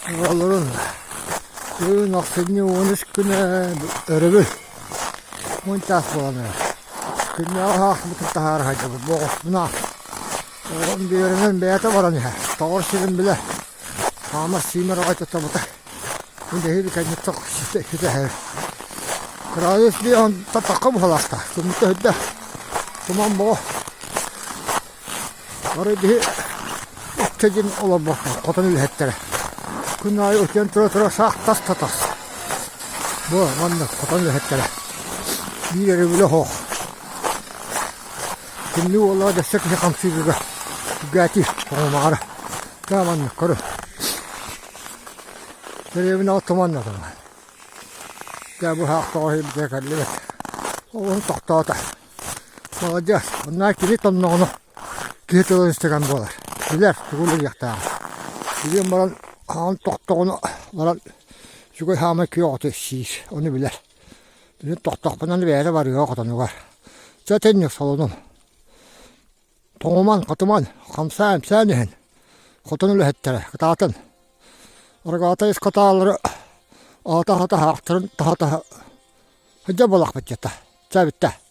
Оҕолорун күн ахсынньы 13 күнэ өрөбүл 10 чаас буолан эрэр. Күннээҕи аахпытын таһаара сылдьабыт буоҕуспунаах. Оҕом биэринэн бэйэтэ баран иһэр. Тоҕор сирин билэр. Хаамар сиимэр аҕай туттабыта. Мин эһиги кэнниттэн ситэһэр. Кыраайыс биэһин таттахха буһалаахта. Тумута үрдэ. Туман боҕо. Бары биһи ычча дьин олорбоппут, хотон үлэһиттэрэ. Күн аайы утуйан тура-тура саах тас да тас. Бу маннык хотон үлэһиттэрэ. Биир өрөбүлэ оһох. Тымныы уоллара дөссө киһи хамсыырыга үгээтиир тоҥумаҕара. Даа маннык көрү. Дэриэбинэҕэ туманна туман. Дьэ бу саах тоҕо иһирдьэ кэллибит. Олуһун тохтоото. Маладьыас, онно кини тонноҕуна киһи тылын истигэн буолар. Билэр, тугу үлэлиэхтээҕин. Билэн баран хаан тохтоҕуна баран үчүгэй хаамай күөх оту сиир, ону билэр. Билин тохтохпунан бэйэтэ барыаҕа хотонугар. Чэ итинник солонум. Тоҥуман, хотуман, хамсаа-имсээн иһин хотон үлэһиттэрэ кытаатын. Аргаата ис хатаалары аата-аата хаахтарын таһа-таһа сылдьар буоллахпыт дьата. Чэ бүттэ.